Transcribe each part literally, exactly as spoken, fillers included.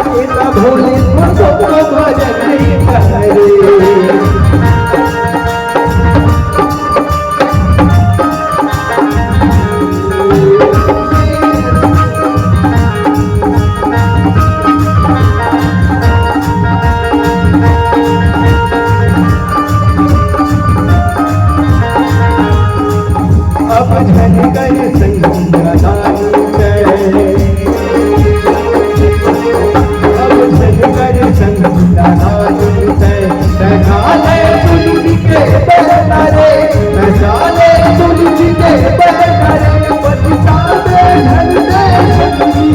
भोले को तो भजन नहीं करे। अब झन कर संग दारू तैं। अब झन कर संग दारू तैं। तैं काले तुलसी के बहना रे, तैं काले तुलसी के बहना रे। पछतावे झन तैं छटनी,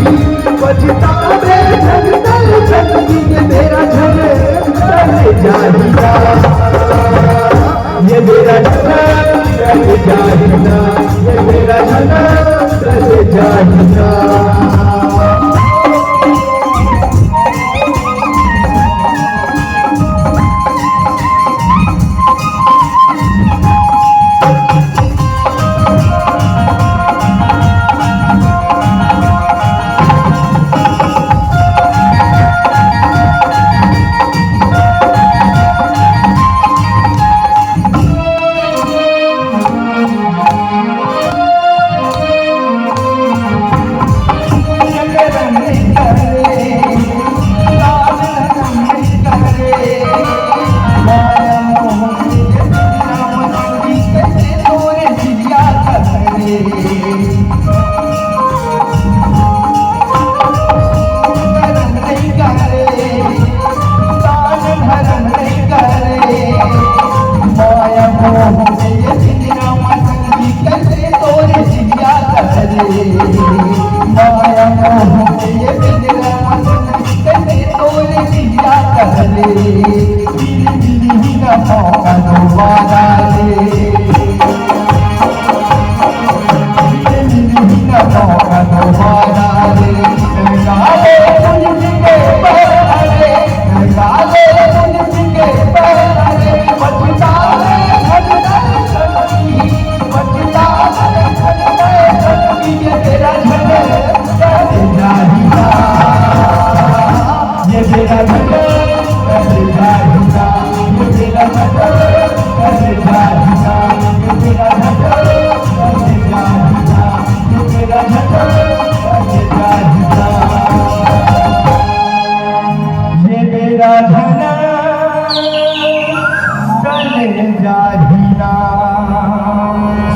पछतावे झन तैं छटनी, ये बेरा झन टल जाही ना। ये बेरा झन टल जाही ना, ये बेरा झन टल जाही ना। ये बेरा झन टल जाही ना।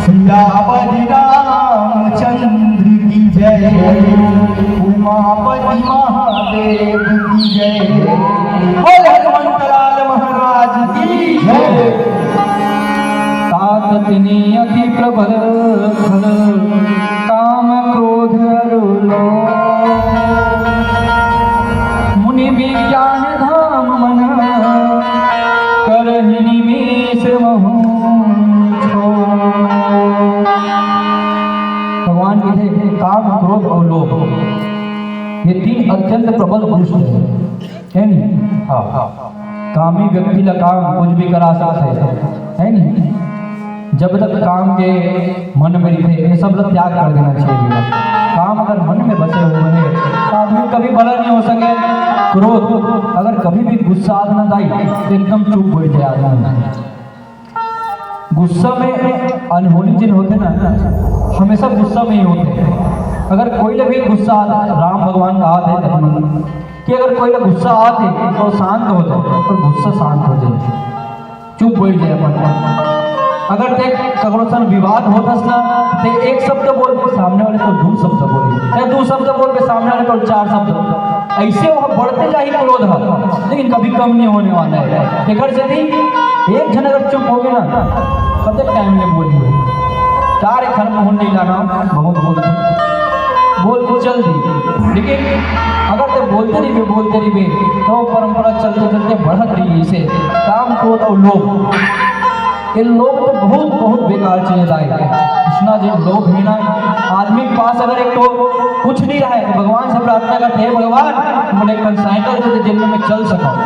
सियावर रामचंद्र की जय, उमापति महादेव की जय। बोल हनुमंतलाल महाराज की जय। ताकत ने अति प्रबल खल, काम क्रोध अरु लोभ। मुनि विज्ञान धाम मन, करहि निमेष महु छो। भगवान कथे, काम, क्रोध और लोभ, ये तीन अत्यंत प्रबल दुष्ट हैं, है नी? हाँ, हाँ। कामी व्यक्ति ला काम कुछ भी करा सकथे, है नी? जब तक काम के मन में रहिथे, ये सब ला त्याग कर देना चाहिए जीवन। काम अगर मन में बसे हुए हैं, तो आदमी कभी भला नहीं हो सके। क्रोध, अगर कभी भी गुस्सा आ जाना दाई, तो एकदम चुप बैठ जाए आदमी। गुस्सा में अनहोनी जिन होथे ना, हमेशा गुस्सा में ही होथे। अगर कोई ला भी गुस्सा आ जाए, राम भगवान कहा थे लक्ष्मण कि अगर कोई ला गुस्सा आथे तो शांत हो जाए, और गुस्सा शांत हो जाए, चुप बैठ जाए अपन। अगर तैं ककरो संग विवाद होत हस ना, तैं एक शब्द बोल के सामने वाले को दू शब्द बोल, तैं दू शब्द बोल के सामने वाले को चार शब्द, ऐसे वो बढ़ते जाही क्रोध ह, लेकिन कभी कम नहीं होने वाला है। एकर सेती एक झन अगर चुप होगे ना, कतेक टाइम ले बोलही? चार एक घर में होन नहीं लाना, बहुत बोल बोल के चल दी। लेकिन अगर तैं बोलते रहिबे, बोलते रहिबे, तो परंपरा चलते चलते बढ़त रही। इसे काम, क्रोध और लोभ, ये लोभ तो बहुत, बहुत बेकार चीज है दाई। कृष्णा जी, लोभ है ना, आदमी के पास अगर एक तो कुछ नहीं रहे तो भगवान से प्रार्थना करते, "हे भगवान, मोला एक ठन साइकिल दे दे, जेन में मैं चल सकूं।"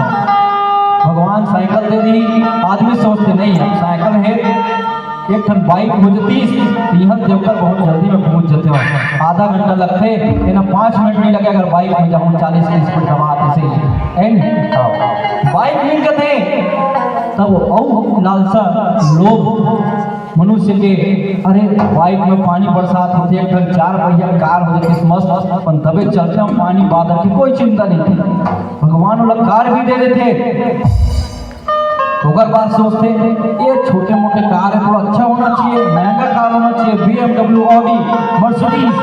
भगवान साइकिल दे दी, आदमी सोचते, "नहीं है, साइकिल है, एक ठन बाइक हो जतिस, तो इहाँ देवघर बहुत जल्दी में पहुँच जते हो। आधा घंटा लगथे, एना पाँच मिनट नहीं लगे अगर बाइक में जाऊँ चालीस की स्पीड दबा के से। एंड बाइक मिल जथे, तब अउ लालसा, लोभ मनुष्य के, अरे बाइक में पानी बरसात होथे, एक ठन चार पहिया कार हो जतिस मस्त, अपन दबे चलते हम पानी बादर की कोई चिंता नहीं थी। भगवान वाला कार भी दे देथे। ओकर बाद सोचथे, ये छोटे मोटे कार है, थोड़ा अच्छा होना चाहिए, महंगा कार होना चाहिए, B M W, Audi, Mercedes,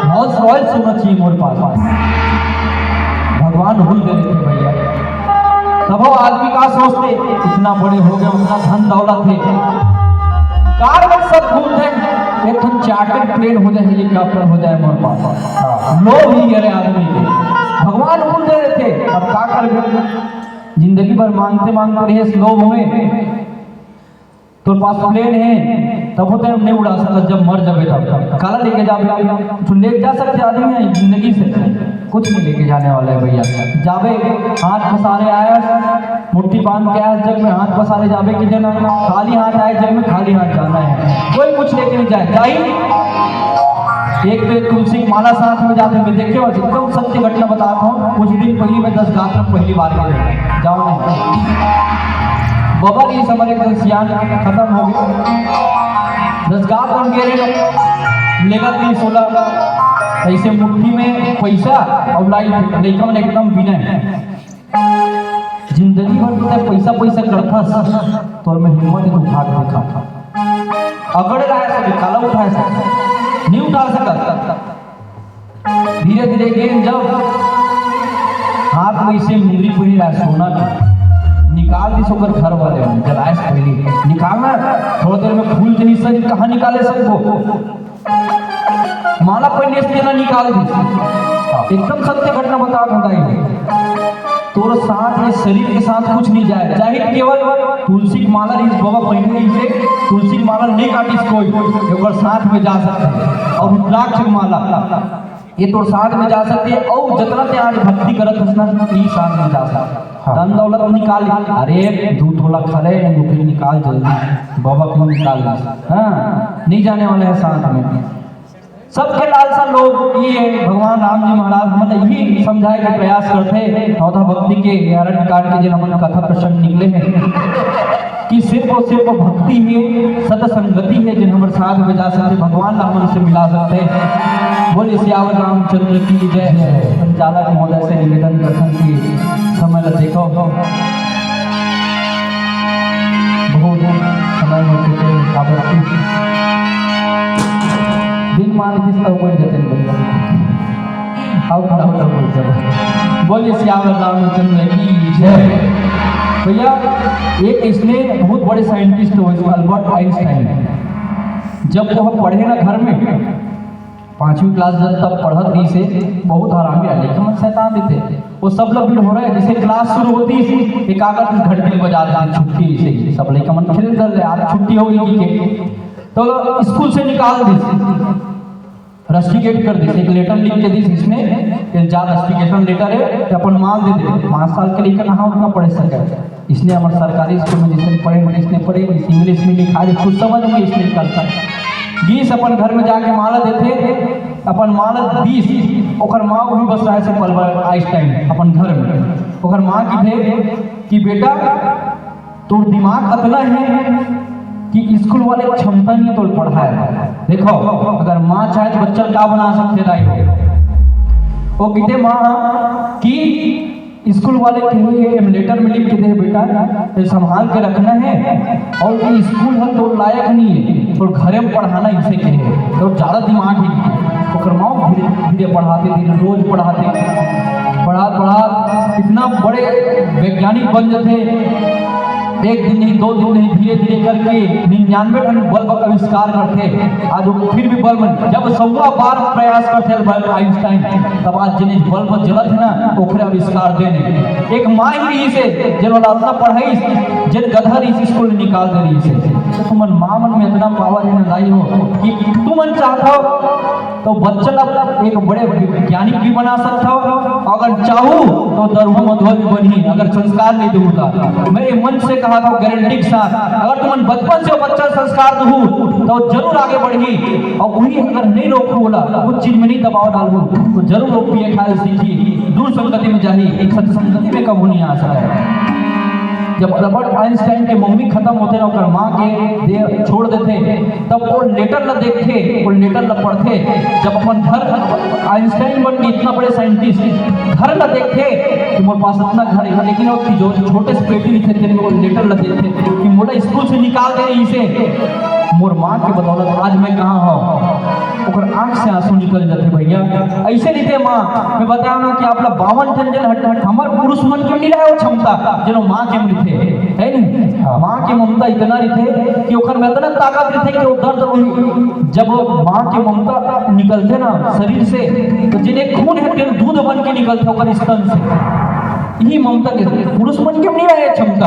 Rolls Royce होना चाहिए मोर पास। भगवान हुल दे देथे भैया। तब वो आदमी का सोचथे, इतना बड़े हो गए, उतना धन दौलत है, कार में सब घूमथे, एक ठन चार्टर्ड प्लेन हो जाए, हेलीकॉप्टर हो जाए मोर पास। हाँ, लोभ ही अरे आदमी के। भगवान हुल दे देथे, अब का करबे? जिंदगी भर मांगते मांगते रहे, लोभ में। तोर पास प्लेन है, तब होते हम नहीं उड़ा सकत, जब मर जाबे तब। काला लेके जाबे? तू लेके जा सकते आदमी है जिंदगी से? कुछ नहीं लेके जाने वाला है भैया। जाबे, हाथ पसारे आया, मुट्ठी बांध के आया जग में, हाथ पसारे जाबे कि जाना, खाली हाथ आए जग में, खाली हाथ जाना है, कोई कुछ लेके नहीं जाए। जाही एक तो एक तुलसी की माला साथ में जाते हुए देखे हो, एकदम सत्य घटना बताता हूँ। कुछ दिन पहले मैं दस गात्र में पहली बार गए, जाओ नहीं, बबा जी समझ एकदम सियान खत्म हो गए। दस गात्र में गए, लेगा तीन सोलह, ऐसे मुट्ठी में पैसा और लाई, लेकिन एकदम बिना है। जिंदगी भर तो तैं पैसा पैसा करथस, तोर में हिम्मत है, उठा के देखा। अगड़े रहे से काला उठा सकत, नहीं उठा सकत। धीरे धीरे गेंद जब हाथ में इसे मुंदरी पहनी रहा सोना का, निकाल दिस ओकर घर वाले मन, जलाए से पहले निकालना, थोड़ा देर में फूल जही सर, कहाँ निकाले सकबो? माला पहले से तेला निकाल दिस। एकदम सत्य घटना बता बताई। तोर साथ ये शरीर के साथ कुछ नहीं जाए, चाहे केवल तुलसी की माला रहिस, बाबा पहले ही से तुलसी की माला नहीं काटिस कोई, ओकर साथ में जा सकते। और रुद्राक्ष की माला, ये तोर साथ में जा सकते हैं। और जितना ते आज भक्ति करत हस ना, ई साथ में जा सकते। हाँ। धन दौलत निकाल, अरे दू तोला खले, मुठिन निकाल जल्दी, बाबा क्यों निकाल? हाँ, नहीं जाने वाले हैं साथ में। सबके लालसा लोभ ये है। भगवान राम जी महाराज हमन यही समझाए के प्रयास करथे, अवधा भक्ति के अरण्य कांड के, जेन हमन कथा प्रसंग निकले हैं, कि सिर्फ और सिर्फ भक्ति ही, सत संगति है, जेन हमर साथ में जा सकथे, भगवान ला हमन से मिला सकथे। बोलिए सियावर रामचंद्र की जय। संचालक महोदय से निवेदन करथन कि समय ला देखो, बहुत समय हो चुके हैं, काबर कि दिन मान किस तरह कोई जतन भैया। आओ खड़ा हो जाओ, बोल जाओ। बोलिए सियावर रामचंद्र की जय। भैया, एक इसने बहुत बड़े साइंटिस्ट हो, अल्बर्ट आइंस्टाइन। जब वो पढ़े ना घर में, पांचवी क्लास जब तब पढ़त रहिस हे, बहुत हरामी रहिस, लेकिन मन शैतान रहिथे। वो सब लोग भीड़ हो रहे, जैसे क्लास शुरू होतिस, एक आकर घंटी बजा देथे, छुट्टी से ही। सब लइका मन खेल कर ले, आज छुट्टी हो गई कि के। तो स्कूल से निकाल दिस, रस्टिकेट कर दिस, एक लेटर लिख के दिस, इसमें ये जा रस्टिकेशन लेटर है, ये अपन माँ दे दे। पाँच साल के लइका कहाँ उतना पढ़ सके, इसने हमर सरकारी स्कूल में जिसने पढ़े, मैंने इसने पढ़े, इस इंग्लिश में लिखा है, कुछ समझ में इसने करता है। गीस अपन घर में जाके माँ ला देथे, अपन माँ ला दीस, ओकर माँ वही बस रहे से पलवा आइंस्टाइन अपन घर में। ओकर माँ की थे कि बेटा, तोर दिमाग अतना है कि स्कूल वाले क्षमता नहीं तोर पढ़ाए। देखो, अगर माँ चाहे तो बच्चा का बना सकथे दाई हो। वो किते माँ कि स्कूल वाले कहे, ये लेटर में लिख के दे बेटा, ये संभाल के रखना है, और ये स्कूल है तो लायक नहीं है, तो घरे में पढ़ाना इसे कहे, तो ज्यादा दिमाग ही। ओकर माँ धीरे धीरे पढ़ाते, धीरे रोज पढ़ाते, पढ़ा पढ़ा इतना बड़े वैज्ञानिक बन जाते। एक दिन नहीं, दो दिन नहीं, धीरे धीरे करके निन्यानवे ठन बल्ब का आविष्कार करते। आज वो फिर भी बल्ब, जब सौवा बार प्रयास करते अल्बर्ट आइंस्टाइन, तब आज जिन बल्ब जलत है ना, ओकरे आविष्कार देने। एक माँ ही रहिस हे, जेन वाला इतना पढ़ाई, जेन गधा रहिस स्कूल में निकाल दे रहिस हे। तो तुमन माँ मन में इतना पावर है ना लाई हो कि तुमन चाहत हो तो बच्चा ला एक बड़े वैज्ञानिक भी बना सकता हो, अगर चाहू तो दरुहा मधुआ भी बनही, अगर संस्कार नहीं दूंगा। मैं ये मन से कहा था, गारंटी के साथ, अगर तुमन बचपन से बच्चा संस्कार दू तो जरूर आगे बढ़ही। और वही अगर नहीं रोकू, ओला कुछ चीज में नहीं दबाव डालू, तो जरूर वो पिए खाए सीखी, दूर संगति में जाही, सत संगति में कबू नहीं आ सके। जब अल्बर्ट आइंस्टाइन के मम्मी खत्म होते ना, ओकर माँ के देह छोड़ देते, तब वो लेटर ला देखथे, वो लेटर ला पढ़थे। जब अपन घर, आइंस्टाइन बन के इतना बड़े साइंटिस्ट, घर ला देखथे कि मोर पास इतना घर है, लेकिन वो जो छोटे से पेटी लिखे थे, वो लेटर ला देखथे कि मोला स्कूल से निकाल दे रही से, मोर माँ के बदौलत आज मैं कहाँ हूँ। ओकर आंख से आंसू निकल जाते भैया। ऐसे नहीं थे माँ, मैं बताया ना कि आप ला बावन ठन जन हट, हट, हमर पुरुष मन के नहीं रहे वो क्षमता, जेनो माँ के मिलते, है नहीं? माँ के ममता इतना रहते कि ओकर में इतना ताकत रहते कि वो दर्द, जब माँ के ममता निकलते ना शरीर से, तो जिन्हें खून है, तेन दूध बन के निकलते ओकर स्तन से। यही ममता के पुरुष मन के नहीं रहे क्षमता।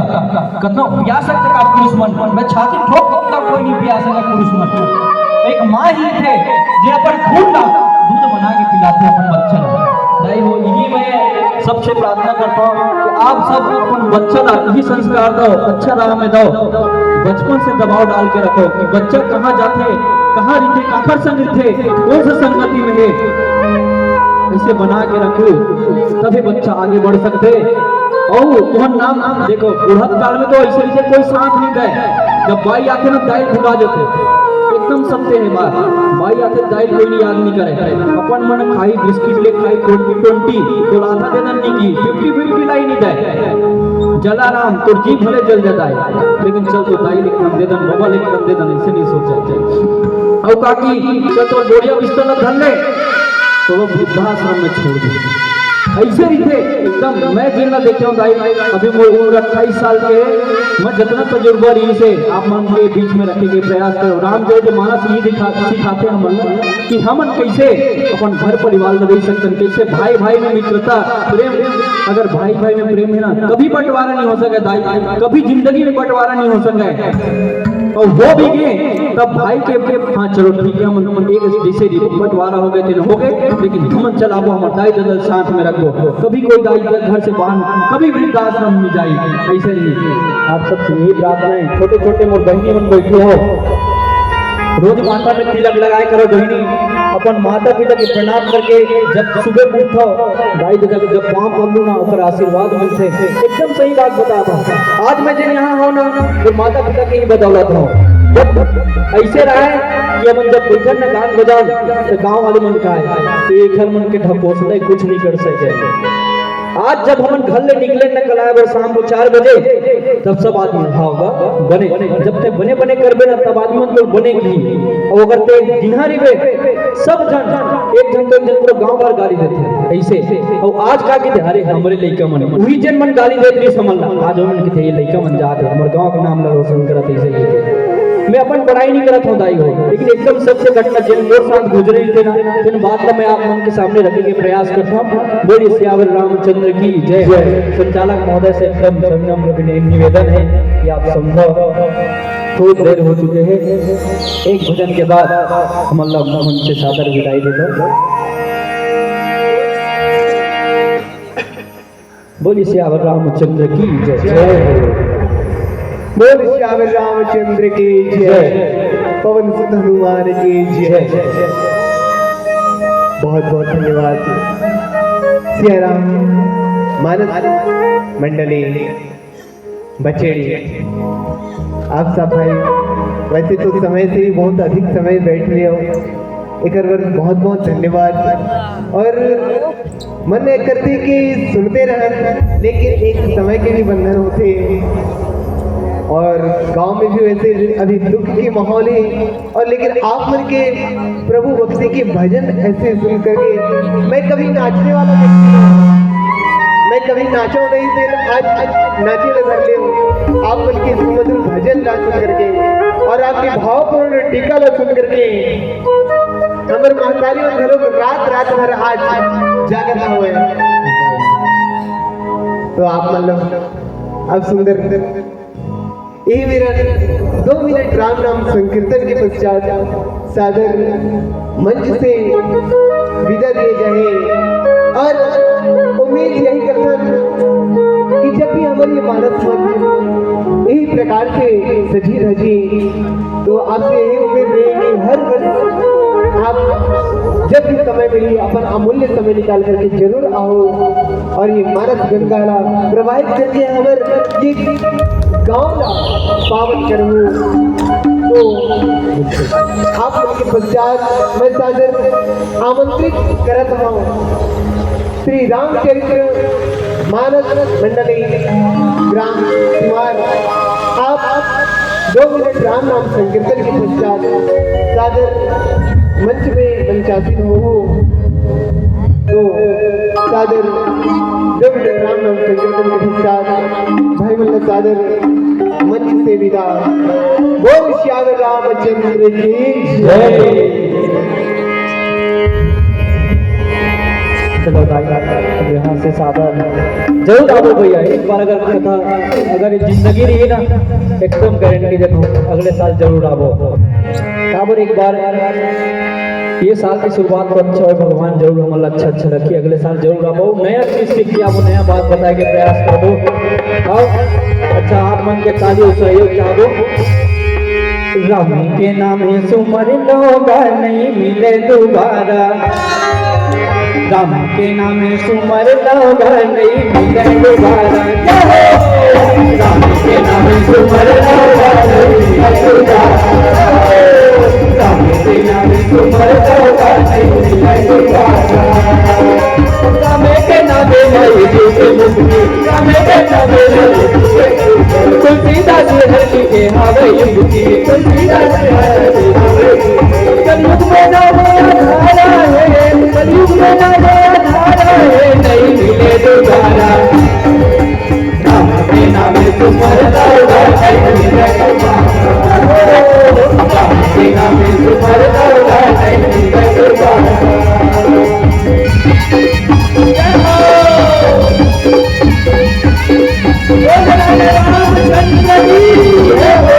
कतना प्यास लगता का पुरुष मन, मैं छाती ठोक ठोक का कोई नहीं प्यास लगा पुरुष मन। एक माँ ही थे जे अपन खून ला दूध बना के पिलाते अपन बच्चा ला। दाई हो, यही मैं सबसे प्रार्थना करता हूँ कि आप सब अपन बच्चा ला यही संस्कार दो, अच्छा राह में दो, बचपन से दबाव डाल के रखो कि बच्चा कहाँ जाते, कहाँ रिथे, काखर संग रिथे, कौन सा संगति में है, इसे बना के रखो, तभी बच्चा आगे बढ़ सकते। और तुहर नाम देखो, बुढ़त काल में तो ऐसे रिथे कोई साथ नहीं दे, जब बाई आते ना दाई भुला जाते। एकदम सत्य है बात, बाई आते दाई कोई नहीं याद नहीं करे। अपन मन खाई बिस्किट ले खाई ट्वेंटी ट्वेंटी, तो आधा देना नहीं की फिफ्टी फिफ्टी लाई नहीं दे। जलाराम तोर जी भले जल जाता है, लेकिन चल तो दाई ले कम दे दन, बाबा ले कम दे दन, ऐसे नहीं सोचा। और काकी चल तो बोरिया बिस्तर ला धर ले, तो वो वृद्धाश्रम में छोड़ दे। ऐसे ही थे एकदम। मैं जिन ला देखे हूँ दाई, अभी मोर उम्र अट्ठाईस साल के है, मैं जितना तजुर्बा रही से आप मन के बीच में रखे के प्रयास करो। रामचरित मानस ये दिखा, सिखाते हैं हमन कि हमन कैसे अपन घर परिवार में रह सकते हैं, कैसे भाई भाई में मित्रता, प्रेम। अगर भाई भाई में प्रेम है ना, कभी बंटवारा नहीं हो सके दाई, कभी जिंदगी में बंटवारा नहीं हो सके। और वो भी गए तब भाई के, के हाँ चलो ठीक है, हम एक जैसे भी बंटवारा हो गए, तेन हो गए, लेकिन तुम चलाबो, हमारे दाई ददा साथ में रखो, कभी कोई दाई घर से बाहर, कभी वृद्धाश्रम में जाए, ऐसे नहीं। आप सबसे यही प्रार्थना है, छोटे छोटे मोर बहनी मन बैठे हो, रोज माथा में तिलक लगाए करो बहनी, अपन माता पिता के प्रणाम करके जब सुबह उठो, दाई ददा के जब पाँव पकड़ू ना, ओकर आशीर्वाद मिलते। एकदम सही बात बता था। आज मैं जिन यहाँ हूँ ना, वो माता पिता के ही बदौलत हूँ। जब ऐसे रहे कि अपन जब बैठन ना गान बजान, तो गाँव वाले मन का है, तो एक हर मन के ढकोसले कुछ नहीं कर सके। आज जब हमन घर ले निकले न कलाए बर शाम को चार बजे, तब सब आदमी हाँ होगा बने। जब ते बने बने करबे ना, तब आदमी मन तो बने की। और अगर ते जिन्हा रिबे, सब जन एक जन तो एक जन पूरा गांव भर गाली देते ऐसे। और आज का के अरे हमरे लइका मन, वही जन मन गाली देत रही समझ ला। आज हमन के ये लइका मन जात है, हमर गांव के नाम ला रोशन करत ऐसे ही। मैं अपन बड़ाई नहीं करत हूँ दाई हो, लेकिन एकदम सत्य घटना जिन मोर साथ गुजरे थे ना, इन बात ला मैं आप मन के सामने रखने के प्रयास करता हूँ। बोलिए सियावर रामचंद्र की जय। संचालक महोदय से एकदम सविनम्र विनय निवेदन है कि आप संभव थोड़ी देर हो चुके हैं, एक भजन के बाद हम लोग मंच से सादर विदाई देते हैं। बोलिए सियावर रामचंद्र की जय। जय हो। बोल सियावर रामचंद्र की जय। जय। पवन सुत हनुमान की जय। जय। बहुत बहुत धन्यवाद सिया राम मानस मंडली बचेड़ी। आप सब भाई वैसे तो समय से ही बहुत अधिक समय बैठ रहे हो, एक बार बहुत बहुत धन्यवाद। और मन एक करती कि सुनते रहन, लेकिन एक समय के भी बंधन होते हैं। और गांव में भी वैसे अभी दुख की माहौल है, और लेकिन आप मन के प्रभु भक्ति के भजन ऐसे सुन करके मैं कभी नाचने वाला व्यक्ति नहीं हूँ। मैं कभी नाचा नहीं थे, आज, आज नाचे ला धर ले हूँ। आप मन के सुमधुर भजन ला सुन करके और आपके भावपूर्ण टीका ला सुन करके हमर महतारी मन घलोक रात, रात भर आज जागत हवय। तो आप मन ला अब सुंदर ये मेरा दो मिनट राम नाम संकीर्तन के पश्चात सादर मंच से विदा दिए जाए और उम्मीद यही करथन कि जब भी हमारी ये मानस मंच यही प्रकार से सजी धजी, तो आपसे यही उम्मीद रहे कि हर वर्ष आप जब भी समय मिली, अपन अमूल्य समय निकाल करके जरूर आओ और ये मानस गंगा ला प्रवाहित करके हमर ये गांव ला पावन करहु। तो आप लोग के पश्चात मैं सादर आमंत्रित करत हूँ श्री रामचरित्र मानस मंडली ग्राम सिमार। आप दो मिनट राम नाम संकीर्तन के पश्चात सादर मंच में मंचासीन हो। तो सादर दो मिनट राम नाम संकीर्तन के पश्चात भाई मन ला सादर मंच से विदा। बोल सियावर रामचंद्र की जय। चलो भाई, अब यहाँ से सादर जरूर आबो भैया, एक बार अगर कथा, अगर जिंदगी रही ना, एकदम गारंटी देथों, अगले साल जरूर आबो। काबर एक बार ये साल की शुरुआत तो अच्छा होय, भगवान जरूर हमन ला अच्छा अच्छा रखी, अगले साल जरूर आबो, नया चीज सीख के आबो, नया बात बताए के प्रयास करबो। और अच्छा, आप मन के ताली और सहयोग चाहबो। राम के नाम हे सुमर लोगा, नहीं मिले दोबारा। राम के नाम हे सुमर लोगा, नहीं मिले दोबारा। जय हो। राम के नाम हे सुमर लोगा, नहीं मिले दोबारा। राम के नाम हे सुमर लोगा, नहीं मिले दोबारा। राम के नाम हे नहीं जीत मुक्ति, राम के नाम हे नहीं जीत मुक्ति। तुलसीदास हरि के हावै युक्ति, तुलसीदास हरि के हावै युक्ति। कलयुग में ना वो आधारा है, कलयुग में ना वो आधारा है, नहीं मिले दोबारा। राम के नाम सुमर दौड़ा, नहीं मिले दोबारा। राम के नाम सुमर दौड़ा, नहीं मिले दोबारा। जय हो। बोल रामचंद्र की जय हो।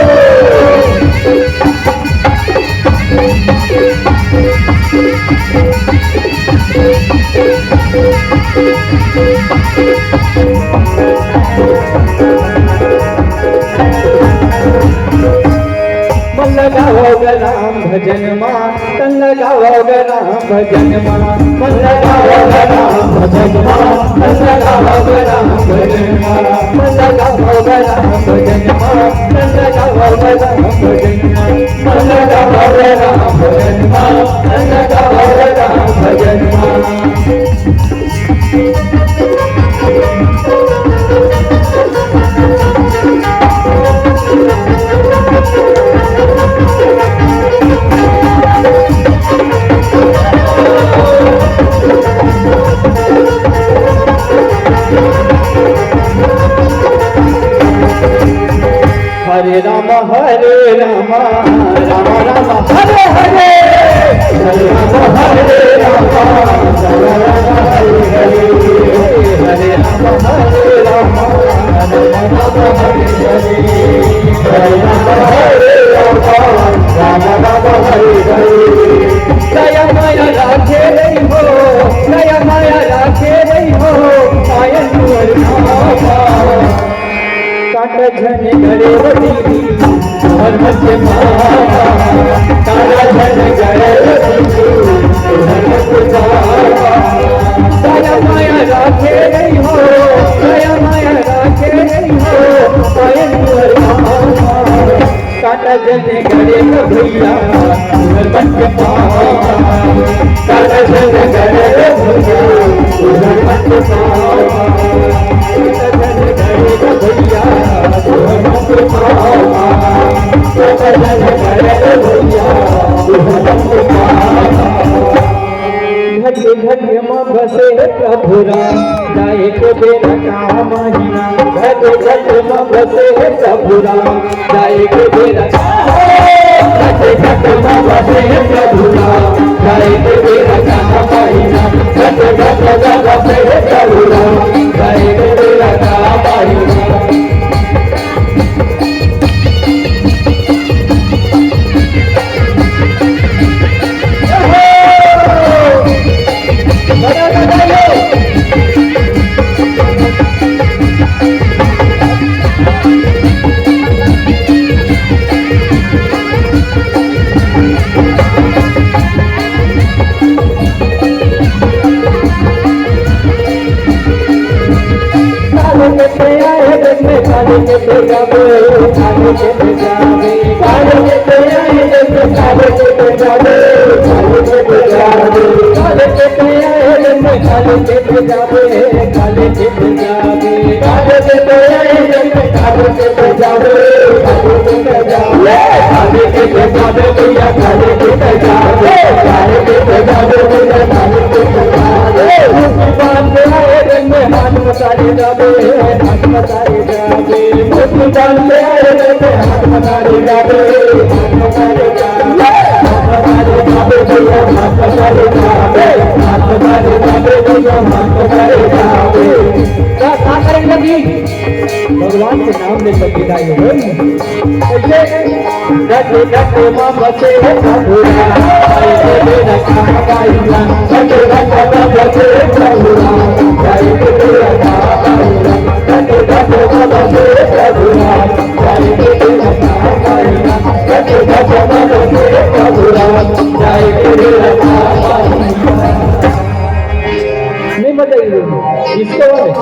मन लगाओ राम भजन मा, तन लगावव ग राम भजन मा, मन लगावव ग राम भजन मा, तन लगावव ग राम भजन मा, मन लगावव ग राम भजन मा, तन लगावव ग राम भजन मा, मन लगावव ग राम भजन मा, तन लगावव ग राम भजन मा। हरे राम हरे राम, राम राम हरे हरे। हरे राम हरे राम, राम राम हरे हरे। हरे राम हरे राम, राम राम हरे हरे। हरे राम हरे राम, राम राम हरे हरे। दया माया राखे रही हो, दया माया राखे रही हो, आयन तुअर नाम। काटा झन गड़े वो दीदी, तुहर मत मावा। काटा झन गड़े वो दीदी, तुहर मत मावा। दया माया राखे रही हो, दया माया राखे रही हो, पायल तुहर मावा। काटा झन गड़े वो भैया, तुहर मत मावा। काटा झन गड़े वो भैया, तुहर मत मावा। घट घट म बसे हे प्रभु राम, जाए के बेरा कहाँ महिना। घट घट म बसे हे प्रभु राम, जाए के बेरा कहाँ। घट घट म बसे हे प्रभु राम, जाए के बेरा कहाँ महिना। घट घट म बसे हे प्रभु राम, जाए के बेरा कहाँ महिना। का, का करें लगी? भगवान के नाम ले सब विदाई हो गई। ऐसे डट डट माँ बचे प्रभु राम, ऐसे मेरा कहाँ पाइला। डट डट माँ बचे प्रभु राम, ऐसे मेरा कहाँ पाइला। डट डट माँ बचे प्रभु राम, ऐसे मेरा कहाँ पाइला। डट डट माँ बचे प्रभु राम, ऐसे मेरा कहाँ पाइला। नहीं बताइए, इसको वाले।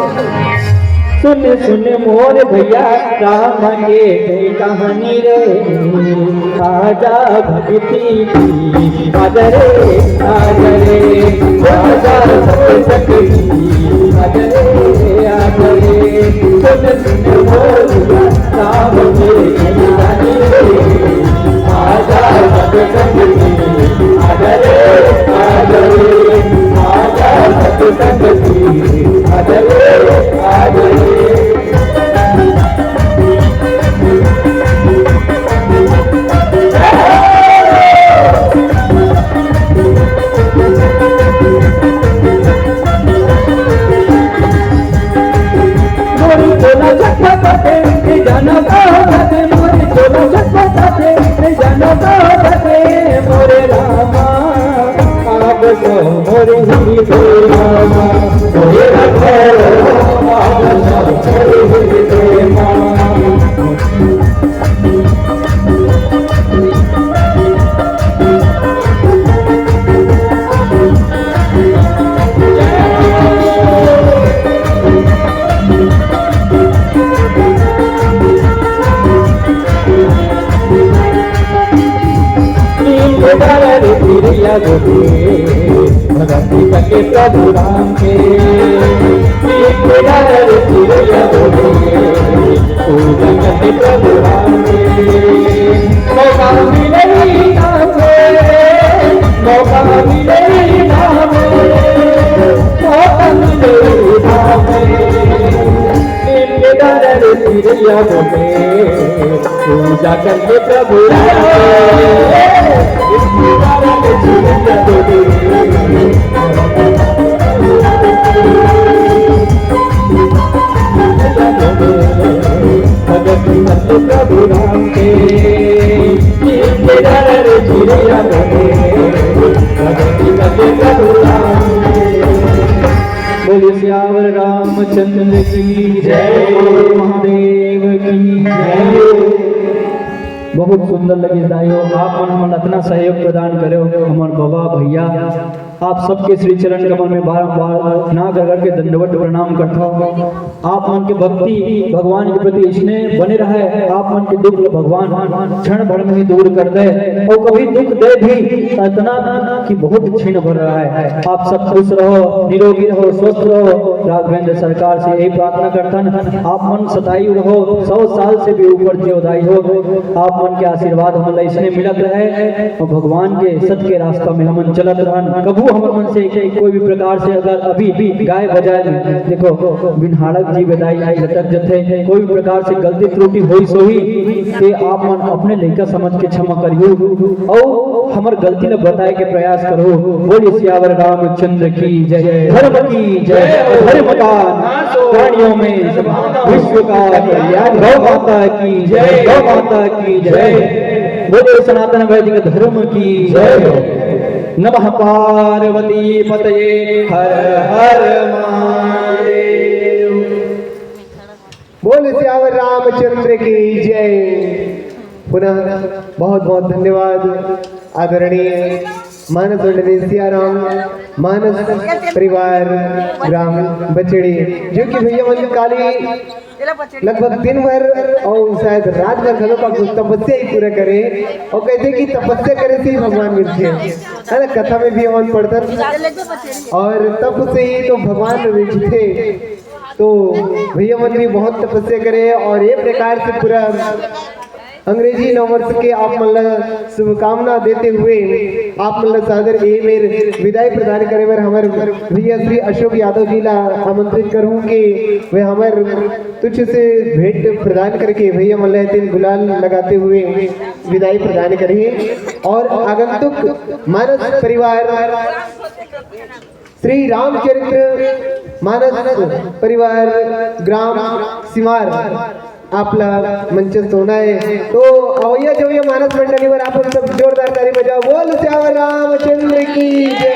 सुन सुन मोर भैया, राम के कई कहानी रे। आजा भक्ति की आजा रे, आजा रे। आजा सत्संग की आजा रे, आजा रे। सुन सुन मोर भैया, राम के कई कहानी रे। आजा सत्संग की आजा रे, आजा रे। आजा सत्संग की आजा रे, आजा रे। मोरी चोला छटपटाते, जाना का होता है, मोरी चोला छटपटाते, जाना का होता है, मोरे रामा। अब तो मोरे ही प्रेमा, मोरे रामा, अब तो मोरे ही प्रेमा। भक्ति करके प्रभु राम के, भक्ति करके प्रभु राम के, पूजा करके प्रभु राम के। मौका मिले ही राम के, मौका मिले ही राम के, मौका मिले ही राम के। नीम के डार रे चिड़ैया बोले, पूजा करके प्रभु राम के। भगत प्रभु राम के, चिड़िया बोले, भगत प्रभु राम के। बोलिए सियावर रामचंद्र की जय, महादेव की जय। बहुत सुंदर लगिस दाई हो, आप मन हमन अतना सहयोग प्रदान करे हो, हमर बाबा भैया, आप सबके श्री चरण कमल में बारंबार नाक रगड़ के दंडवत प्रणाम करता हूँ। आप मन के भक्ति भगवान के प्रति इसने बने रहे, आप मन के दुख ल भगवान क्षण भर में ही दूर कर दे, और कभी दुख दे भी इतना कि बहुत क्षण भर रहा है। आप सब खुश रहो, निरोगी रहो, स्वस्थ रहो। राघवेंद्र सरकार से यही प्रार्थना करथन, आप मन सतायु रहो, सौ साल से भी ऊपर जीवदायु हो। आप मन के आशीर्वाद हमन ला इसने मिलत रहे और भगवान के सत के रास्ता में हमन चलत रहन। कभू हमर मन से कोई भी प्रकार से अगर अभी भी गाय बजाए में, देखो, बिन्हाड़क जी बेदाई लटक जथे, कोई भी प्रकार से गलती त्रुटि होई सोही, ते आप मन अपने लइका समझ के क्षमा करियो और हमर गलती ल बताए के प्रयास करो। बोलिए सियावर रामचंद्र की जय, धर्म की जय, धर्म का प्राणियों में विश्व का कल्याण। गौ माता की जय, गौ माता की जय। बोलिए सनातन वैदिक धर्म की जय। नमः पार्वती पतये, हर हर महादेव। बोल सियावर रामचंद्र की जय। पुनः बहुत बहुत धन्यवाद आदरणीय मानस मंडली सियाराम, मानस परिवार, ग्राम बचड़ी, जो कि भैया मन काली लगभग दिन भर और शायद रात भर घलो का कुछ तपस्या ही पूरा करे। और कहथे कि तपस्या करे से ही भगवान मिलथे, है ना? कथा में भी हमन पढ़थन और तप से ही तो भगवान रिझथे। तो भैया मन भी बहुत तपस्या करे और ये प्रकार से पूरा अंग्रेजी नववर्ष के आप मन ला शुभकामना देते हुए आप मन ला सादर ए मेर विदाई प्रदान करे बर हमर भैया श्री अशोक यादव जी ला आमंत्रित करहूं कि वे हमर तुच्छ से भेंट प्रदान करके भैया मन ला तीन गुलाल लगाते हुए विदाई प्रदान करही। और आगंतुक मानस परिवार श्री रामचरित्र मानस परिवार ग्राम सिमार आपला मंच सोना है। तो अवैया जवैया मानस मंडली बर आप सब जोरदार ताली बजाओ, बोल सियावर रामचंद्र की जय।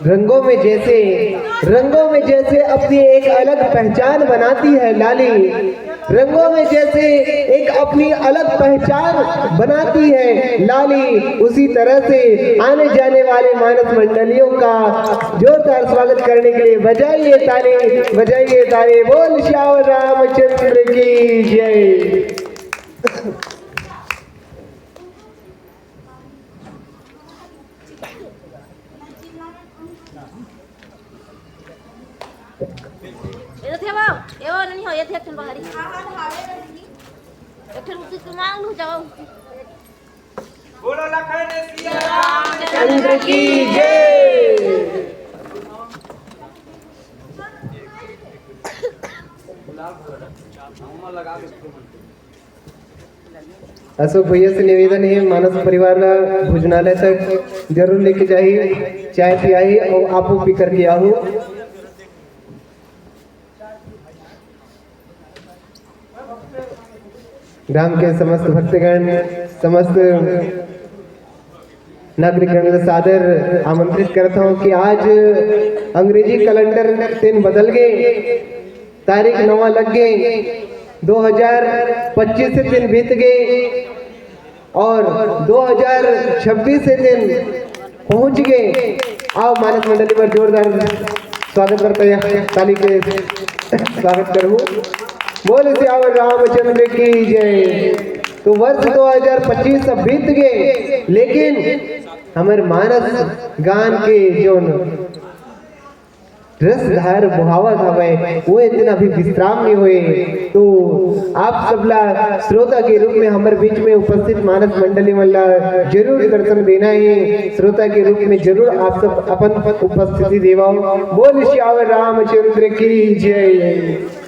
रंगों में जैसे, रंगों में जैसे अपनी एक अलग पहचान बनाती है लाली, रंगों में जैसे एक अपनी अलग पहचान बनाती है लाली, उसी तरह से आने जाने वाले मानस मंडलियों का जोरदार स्वागत करने के लिए बजाइए ताली, बजाइए ताली। बोल श्याम रामचंद्र की जय। ये थे वो, ये वो नहीं हो, ये थे ठन बाहरी। एक ठन उसी को मांग लूं, जाओ। बोलो लखन सिया रामचंद्र की जय। अशोक भैया से निवेदन है, मानस परिवार ला भोजनालय तक जरूर लेके जाही, चाय पियाही और आपो पी करके आहू। ग्राम के समस्त भक्तगण, समस्त नागरिकगण ला सादर आमंत्रित करत हूँ कि आज अंग्रेजी कैलेंडर दिन बदल गए, तारीख नवा लग गए, दो हज़ार पच्चीस से दिन बीत गए और दो हज़ार छब्बीस से दिन पहुंच गए। आओ मानस मंडली पर जोरदार स्वागत करते हैं, ताली के स्वागत करूँ। बोल सियावर रामचंद्र की जय। तो वर्ष दो हज़ार पच्चीस अब बीत गए, लेकिन हमर मानस गान के जो रसधार बहावत हवय, वो इतना भी विश्राम नहीं हुए। तो आप सबला श्रोता के रूप में हमर बीच में उपस्थित मानस मंडली मन ला जरूर दर्शन देना है। श्रोता के रूप में जरूर आप सब अपन उपस्थिति देवाओ। बोल सियावर रामचंद्र की जय।